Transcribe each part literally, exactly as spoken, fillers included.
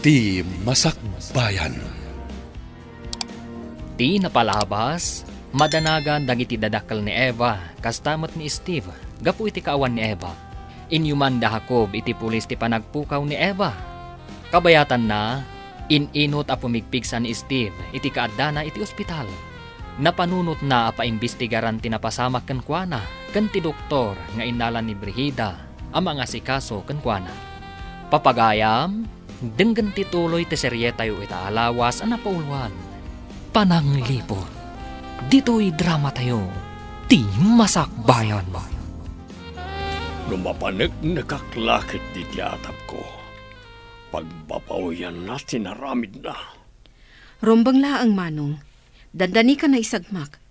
Ti Masakbayan. Ti napalabas, madanagan dagiti dadakkel ni Eva, kasta met ni Steve, gapu iti kaawan ni Eva. Inyuman da Jacob iti pulis ti panagpukaw ni Eva. Kabayatanna, in-inut a pumigpigsa ni Steve iti kaaddana iti ospital. Napanunotna a paimbestigaran ti napasamak kenkuana ken ti doktor nga innala ni Brigida a mangasikaso kenkuana. Papagayam, denggen ti tuloy ti serietayo ita a lawas a napauloan, Panangliput. Ditoy dramatayo, Ti Masakbayan. No mapaneknekak la ketdi ti atapko, pagbabawianna ti naramidna. Rumbeng laeng, Manong. Dandani ka naisagmak.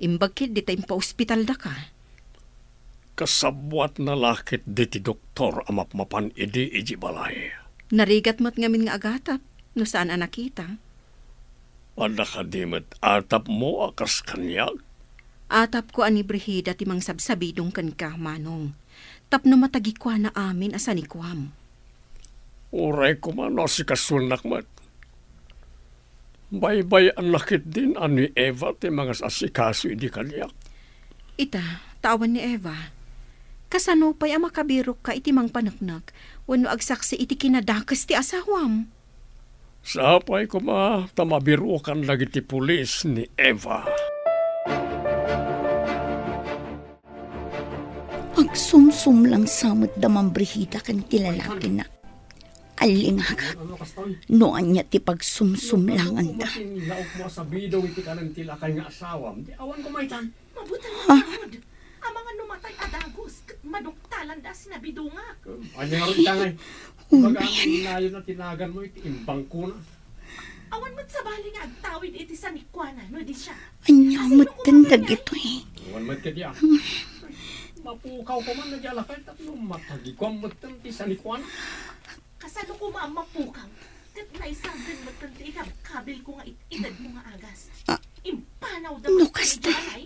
Imbag ketdi ta impaospitaldaka. Kasabbuatna la ketdi ti doktor a mapmapan idi idiay balay. Narigat met ngamin nga agatap, no saan a nakita. Adda kadi met atapmo a kas kaniak? Atapko a ni Brigida ti mangsabsabidong kenka, Manong. Tapno matagikuana amin a sanikuam. Uray koma no asikasuennak met. Baybay-anna ketdin a ni Eva ti mangasasikaso idi kaniak. Ita, ta awan ni Eva. Kasano pay a makabirokka iti mangpaneknek wenno agsaksi iti kinadakes ti asawam? Sapay koma ta mabirokan dagiti pulis ni Eva. Agsumsumlang sa met da Ma'am Brigida ken ti lalakina. Allingagak no ania ti pagsumsumlanganda. Laok mo a sabidong iti kanan ti lakay nga asawam. Di awan ko maitan. Mabutang Ha? Nga, Rod. Amangan no matay a dagus, ket maduktalan da a sinabidongak. Ania nga Rod itangay? Baga amin nayon a tinagan mo iti imbangkona. Awan met sabali nga agtawid iti sanikuana, no di siya. Ania metten dagitoy? Awan met kadi, ah. Mapukaw ko man na di alakay, tapno matagikuam metten ti sanikuana. Kasano ko maammapukaw? Ket naisarden metten ti ikabkabilko nga it-itedmo nga agas. Ah. Impanawda No met kasta, kadagiti alay.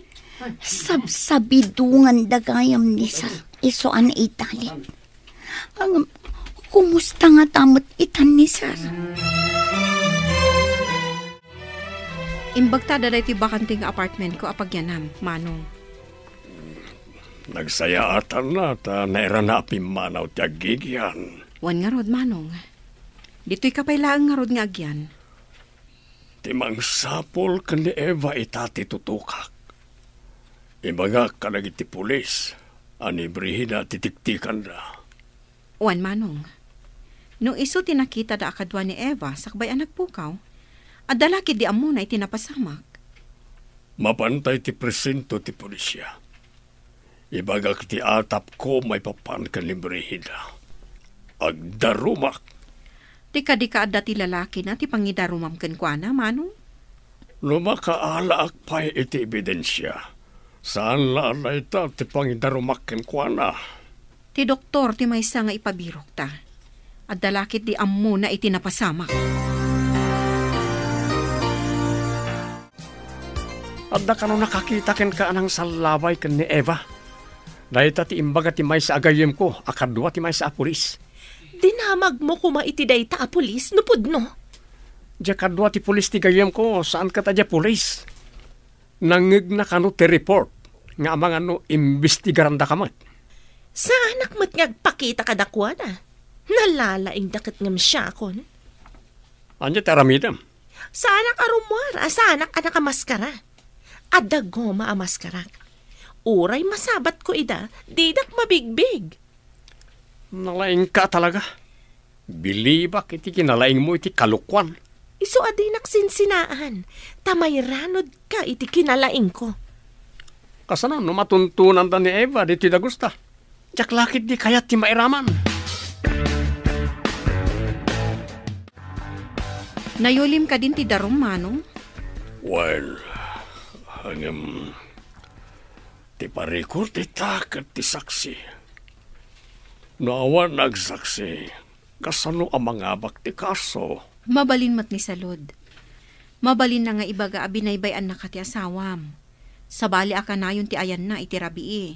Sabsabidongan da gayam ni Sir. Isu a naitalit. Ang, kumusta ngata met itan ni Sir? Imbagta da daytoy bakante nga apartment ko a pagyanam, Manong. Nagsayaatanna ta nairana a pimmanaw ti aggigyan. Wen ngarud, Manong. Ditoyka pay laeng ngarud nga agyan. Ti mangsapul ken ni Eva ita ti tutokak. Ibagak kadagiti pulis a ni Brigida ti tiktikanda. Wen, Manong. No isu ti nakitada a kadua ni Eva sakbay a nagpukaw, adda la ketdi ammona iti napasamak. Mapantay ti presinto ti polisia. Ibagak ti atapko maipapan ken ni Brigida. Agdarumak. Ti kadi ka adda ti lalakina ti pangidarumam kenkuana, Manong? No makaalaak pay iti ebidensia, saan la a dayta ti pangidarumak kenkuana. Ti doktor ti maysa nga ipabirokta. Adda la ketdi ammona iti napasamak. Adda kano nakakita kenka a nangsallabay ken ni Eva? Dayta ti imbaga ti maysa a gayyemko a kadua ti maysa a pulis. Dinamagmo koma iti dayta a pulis no pudno? Dia kadua ti pulis ti gayyemko, saan ket a dia pulis. Nangngegna kano ti report nga amangan no imbestigarandaka met. Saanak met nga agpakita kadakuada. Nalalaingda ket ngem siakon. Ania ti aramidem? Saanak a rummuar a saanak a nakamaskara. Adda goma a maskarak. Uray masabatko ida, didak mabigbig. Nalaingka talaga. Bilibak iti kinalaingmo iti kalokuan. Isu a dinak sinsinaan, ta mairanodka iti kinalaingko. Kasano no matuntonanda ni Eva ditoy dagusta? Diak la ketdi kayat ti mairaman. Nayulim kadin ti darum, Manong? Well, ngem, ti parikor dita ket ti saksi. No awan nagsaksi, kasano a mangabak ti kaso? Mabalin met ni Salud. Mabalinna nga ibaga a binaybay-annaka ti asawam. Sabali a kanayon ti ayanna iti rabii.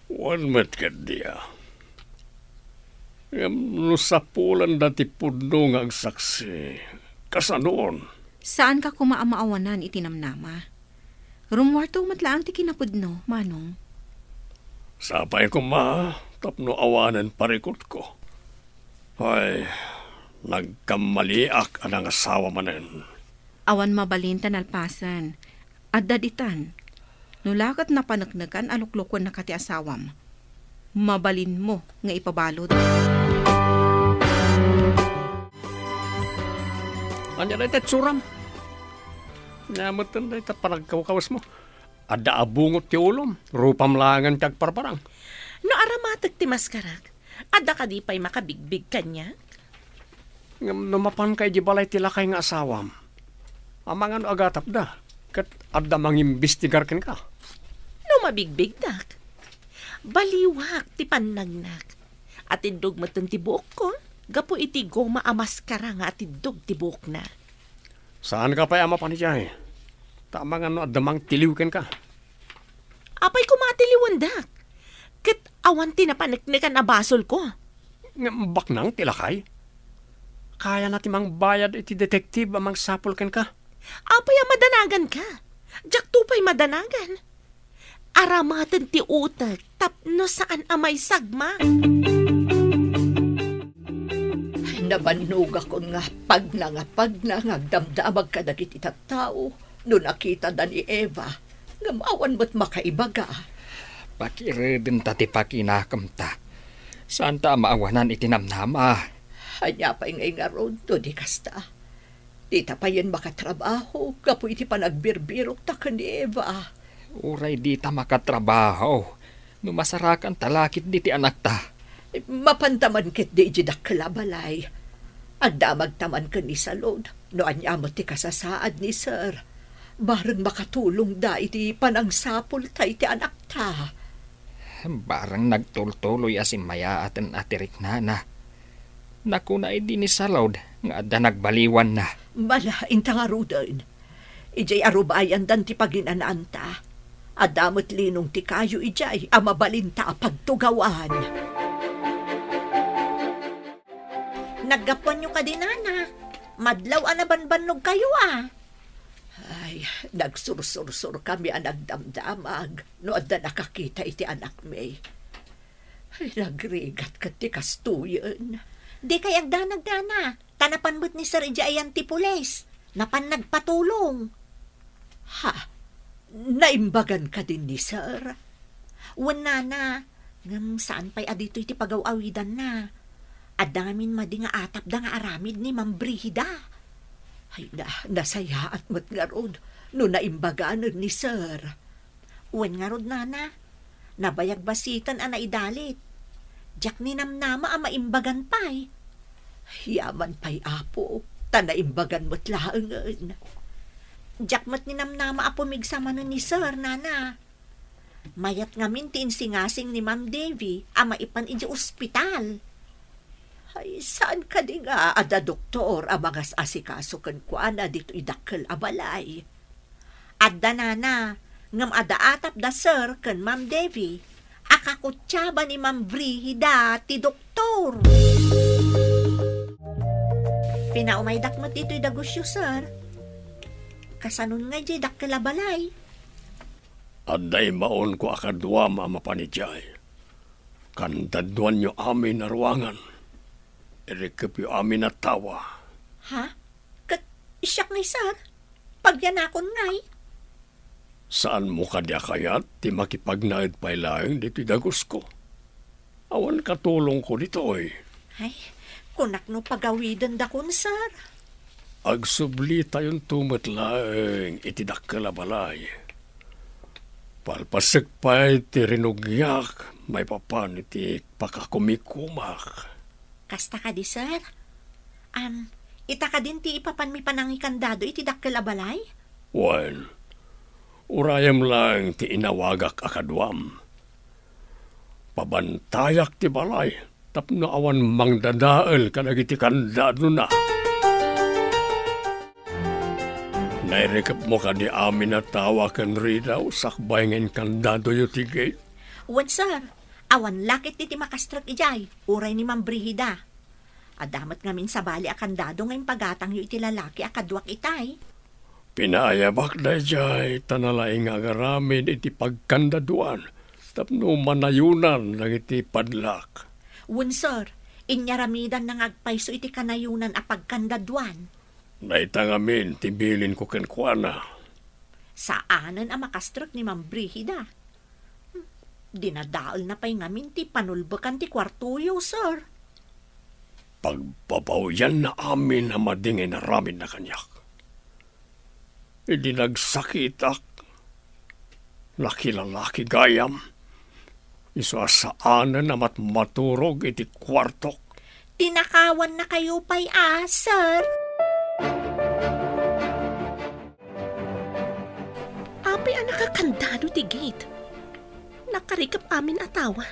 Wen met ketdi a. Ngem no sapulanda ti pudno nga agsaksi, kasanoon? Saanka koma a maawanan iti namnama. Rummuarto met laeng ti kinapudno, Manong. Sapay koma tapno awanen parikutko. Ay, nagkammaliak a nangasawa manen. Awan mabalin ta nalpasen. Adda ditan. No la ket napaneknekan a luklukennaka ti asawam, mabalinmo nga ipabalud. Ania dayta itsuram? Ania metten dayta panagkawkawesmo? Adda a bungot ti ulom, rupam laengen ti agparparang. No aramatek ti maskarak, adda kadi pay makabigbig kaniak? Ngem no mapanka idiay balay ti lakay nga asawam, amangan no agatapda, ket adda mangimbestigar kenka. No mabigbigdak, baliwak ti pannagnak. Atiddog metten ti buokko, gapu iti goma a maskara nga atiddog ti buokna. Saanka pay a mapan idiay, ta amangan no adda mangtiliw kenka. Apay koma a tiliwendak? Ket awan ti napaneknekan a basolko. Ngem baknang ti lakay. Kayana ti mangbayad iti detektib a mangsapul kenka. Apay a madanaganka? Diakto pay madanagan. Aramaten ti utek tapno saan a maisagmak. Nabannogakon nga pagna nga pagna nga agdamdamag kadagiti tattao no nakitada ni Eva, ngem awan met makaibaga. Pakiredenta ti pakinakemta. Saanta a maawanan iti namnama. Ania pay ngay ngarud no di kasta? Dita payen makatrabaho gapu iti panagbirbirokta ken ni Eva. Uray dita makatrabaho, no masarakanta la ketdi ti anakta. Mapanta man ketdi idiay dakkel a balay. Agdamagta man ken ni Salud, no ania met ti kasasaad ni Sir. Bareng makatulongda iti panangsapulta iti anakta. Bareng nagtultuloy a simmayaaten a ti riknana. Nakuna idi ni Salud nga adda nagbaliwanna. Bala, inta ngaruden. Idiay arubayandan ti paginanaanta. Adda met linong ti kayo idiay a mabalinta a pagtugawan. Naggapuanyo kadi, Nana? Madlaw a nabanbannogkayo, a. Ay, nagsursursurkami a nagdamdamag no adda nakakita iti anakmi. Ay, nagrigat ket ti kastoyen. Dikay agdanag, Nana, ta napan met ni Sir idiay ayan ti pulis. Napan nagpatulong. Ha? Naimbagan kadin ni Sir? Wen, Nana, ngem saan pay a ditoy ti pagaw-awidanna. Adda ngamin madi nga atapda nga aramid ni Ma'am Brigida. Ay na, nasayaat met ngarud no naimbaganen ni Sir. Wen ngarud, Nana, nabayag basiten a naidalit. Diak ninamnama a maimbagan pay. Yaman pay, Apo, ta naimbagan met laengen. Diak met ninamnama a pumigsa manen ni Sir, Nana. Mayat ngamin ti insingasing ni Ma'am Devi a maipan idiay ospital. Ay, saan kadi nga adda doktor a mangas-asikaso kenkuana ditoy dakkel a balay? Adda, Nana, ngem adda atapda, Sir, ken Ma'am Devi a kakutsaba ni Ma'am Brigida ti doktor. Pinaumaydak met ditoy dagusyo, Sir. Kasanon nga idiay dakkel a balay? Adda immaonko a kaduam a mapan idiay. Kandaduanyo amin a ruangan. Irikepyo amin a tawa. Ha? Ket siak ngay, Sir? Pagyanakon ngay? Saanmo kadi a kayat ti makipagnaed pay laeng ditoy dagusko? Awan katulongko ditoy. Ay, kunak no pagawidendakon, Sir. Agsublitayonto met laeng iti dakkel a balay. Palpasek pay ti rinugyak maipapan iti pakakumikumak. Kasta kadi, Sir? Am, ita kadin ti ipapanmi panangikandado iti dakkel a balay? Wen, urayem laeng ti inawagak a kaduam. Pabantayak ti balay tapno awan mangdadael kadagiti kandadona. Nairikepmo kadi amin a tawa ken ridaw sakbay nga inkandadoyo ti gate? Wen, Sir. Awan la ket ti makastrek idiay, uray ni Ma'am Brigida. Adda met ngamin sabali a kandado nga impagatangyo iti lalaki a kaduak itay. Pinaayabak daydiay ta nalaing nga agaramid iti pagkandaduan tapno manayonan dagiti padlak. Wen, sir, inyaramidanna nga agpayso iti kanayonan a pagkandaduan. Dayta ngamin ti bilinko kenkuana. Saanen a makastrek ni Ma'am Brigida. Hmm, dinadaelna pay ngamin ti panulbekan ti kuartoyo, sir. Pagbabawianna amin a madi nga inaramidna kaniak. Idi nagsakitak, nakilalaki gayam, isu a saanen a matmaturog iti kuartok. Tinakawannakayo pay a, sir. Apay a nakakandado ti gate? Nakarikep amin a tawa.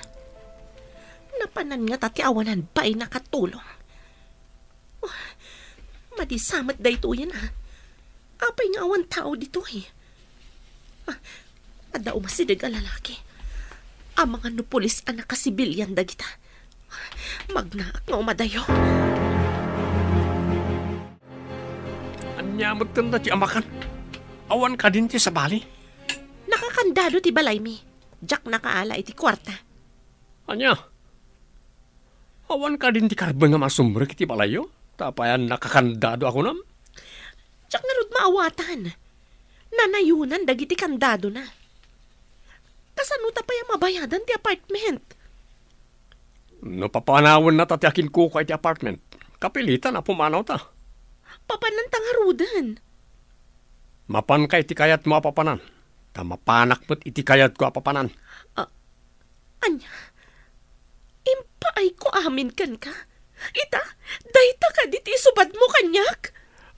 Napanan ngata ti awanan pay nakatulong. Oh, madi sa met daytoyen a. Apay nga awan tao ditoy? Ah, adda umasideg a lalaki. Amangan no pulis a nakasibilian dagita. Magnaak nga umadayo. Ania met kanda ti amakan? Awan kadin ti sabali? Nakakandado ti balaymi. Diak nakaala iti kuarta. Ania? Awan kadin ti karbeng a masumrek iti balayyo? Ta apay a nakakandado a kunam? Diak ngarud maawatan. Nanayonan dagiti kandadona. Kasano ta pay a mabayadan ti apartment? No papanawennata ti akinkukua iti apartment, kapilitan a pumanawta. Papananta ngaruden. Mapanka iti kayatmo a papanan, ta mapanak met iti kayatko a papanan. Ah, Ania? Impaayko amin kenka? Ita, dayta kadi ti isubadmo kaniak?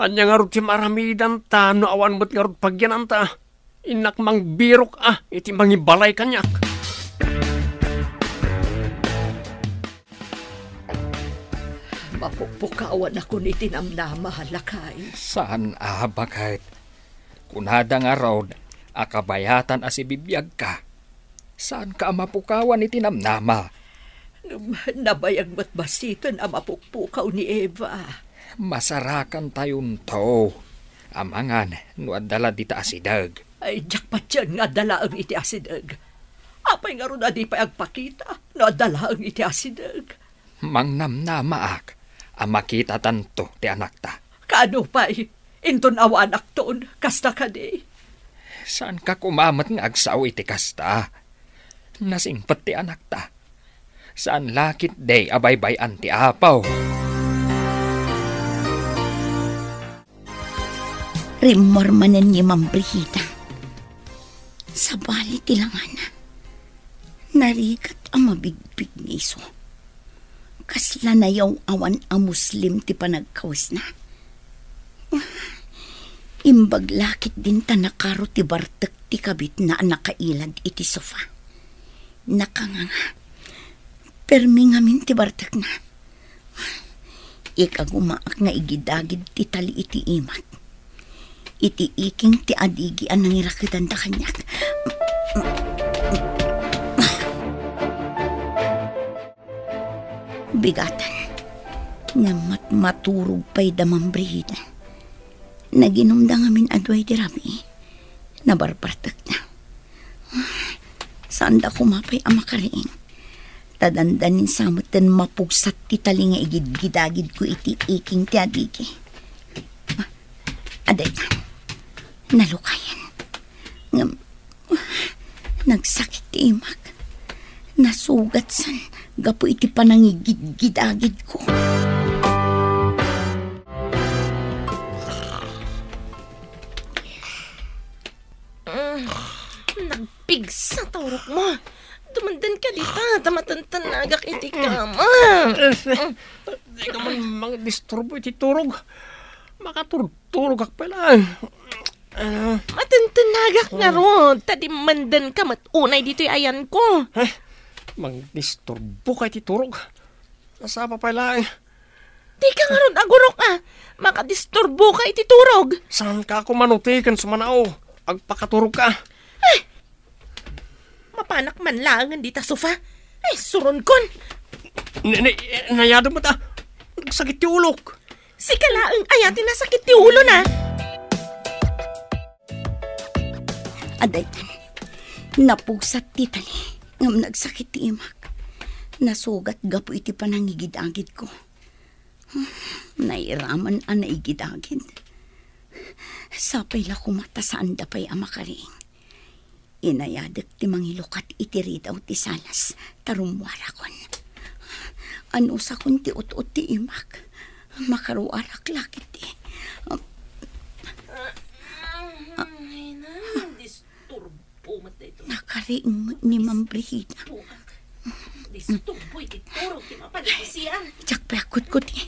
Ania ngarud ti maaramidanta no awan met ngarud pagyananta? Innak mangbirok a iti mangibalay kaniak. Mapupukawanakon iti namnama, lakay. Saan a, baket. Kunada ngarud a kabayatan a sibibiagka. Saanka a mapukawan iti namnama. Ngem nabayag met basiten a mapukpukaw ni Eva. Masarakantayonto. Amangan no adda la dita asideg. Ay, diak patien nga adda laeng iti asideg. Apay ngarud a di pay agpakita no adda laeng iti asideg? Mangnamnamaak a makitatanto ti anakta. Kaano pay? Inton awanakton, kasta kadi? Saanka koma met nga agsao iti kasta. Nasingpet ti anakta. Saan la ketdi a baybay-an ti Apo. Rimmor manen ni Ma'am Brigida. Sabali ti langana. Narigat a mabigpig ni isu. Kasla nayaw-awan a Muslim ti panagkawesna. Imbag la ketdin ta nakaro ti bartek ti kabitna a nakailad iti sofa. Nakanganga. Permi ngamin ti bartekna. Ikagumaak nga igidagid ti tali iti imak. Iti iking ti adigi a nangirakidanda kaniak. Bigatan. Ngem matmaturog pay da Ma'am Brigida. Naginumda ngamin a duay ti rabii. Nabarbartekna. Saanda koma pay a makariing. Ta dandanin sa metten mapugsat ti tali nga igidgidagidko iti iking ti adigi. Adayta. Nalukayan. Ngem, nagsakit ti imak. Nasugatsan gapu iti panangigidgidagidko. Mm, nagpigsa ta urokmo. Dumandan ka dita, ta matentenagak iti kama. Di ka man mangdisturbo iti turog. Makaturturogak pay laeng. Ah. Matentenagak ngarud, ta dimmandan ka met unay ditoy ayanko. Eh, mangdisturbo ka iti turog. Nasapa pay laeng. Di ka ngarud agurok a makadisturbo ka iti turog. Saan ka ako manuti ken sumanao? Agpakaturog ka. Ay! Mapanak man laengen dita sofa. Ay, suronkon! Ni, ni, nayadem met a. Nagsakit ti ulok. Sika laeng aya ti nasakit ti ulona. Adaytan, napugsat ti tali ngem nagsakit ti imak. Nasugat gapu iti panangigid-agidko. Nairaman a naigid-agid. Sapay la koma ta saanda pay a makariing. Inayadek ti mangilukat iti ridaw ti salas ta rummuarakon. Anusakon ti ut-ot ti imak. Makaruarak la ketdi. Ay, na, disturbo met daytoy. Nakariing ni Ma'am Brigida. Disturbo iti turog ti mapanagisian. Diak pay agkutkuti.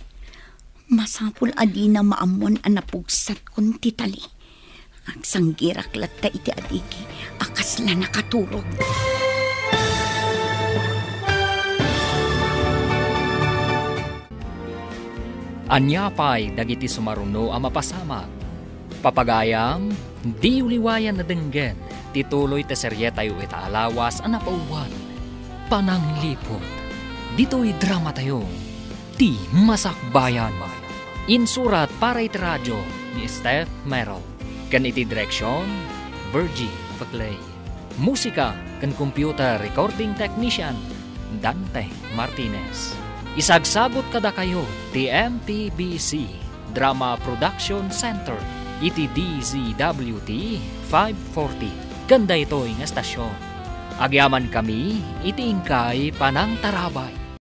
Masapul a dina maammuan a napugsatkon ti tali. Agsanggirak latta iti adigi a kasla nakaturog. Ania pay dagiti sumaruno a mapasamak? Papagayam, diyo liwayan a denggen ti tuloy ti serietayo ita a lawas a napaubwan, Panangliput. Ditoy dramatayo, Ti Masakbayan. Insurat para iti radio ni Steph Merrill. Ken iti direksion, Virgie Paclay. Musika ken computer recording technician, Dante Martinez. Isagsagut kadakayo ti M P B C Drama Production Center iti D Z W T five forty ken daytoy nga estasion. Agyamankami iti inkay panangtarabay.